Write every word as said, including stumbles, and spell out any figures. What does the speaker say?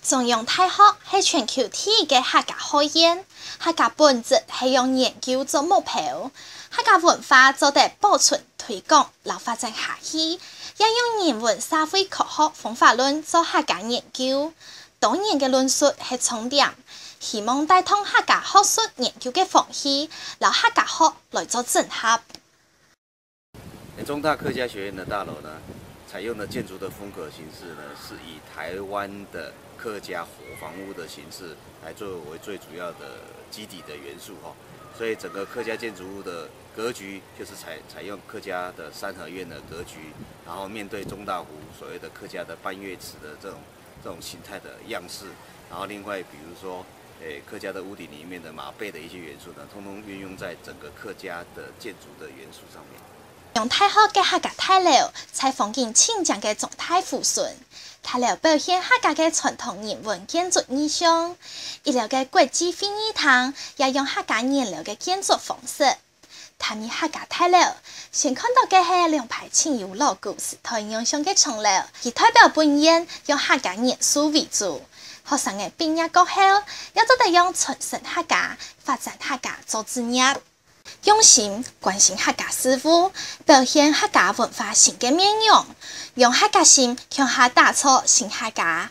中央大學係全球第一个客家學院，客家本質係用研究做目標，客家文化做得保存、推廣摎發展下去，也用人文社會科學方法論做客家研究。多元个論述係重點，希望帶動客家學術研究个風氣，摎客家學來做整合。 中大客家學院的大樓呢，採用的建築的風格形式呢，是以台灣的客家伙房屋的形式來作為最主要的基底的元素哈。所以整个客家建筑物的格局就是采采用客家的三合院的格局，然后面对中大湖所谓的客家的半月池的这种这种形态的样式，然后另外比如说，诶，客家的屋顶里面的马背的一些元素呢，通通运用在整个客家的建筑的元素上面。 中大个客家大樓在風景盡靚个中大湖脣，大樓表現客家个傳統人文建築意象。一樓个國際會議廳也用客家圓樓个建築方式。踏入客家大樓，先看到个係兩排盡有老古時代印象个鐘樓，佢代表本院用客家元素為主。學生个畢業過後，也做得用傳承客家、發展客家做職業。 用心關心客家事務，表現客家文化新个面容，用客家心共下打造新客家。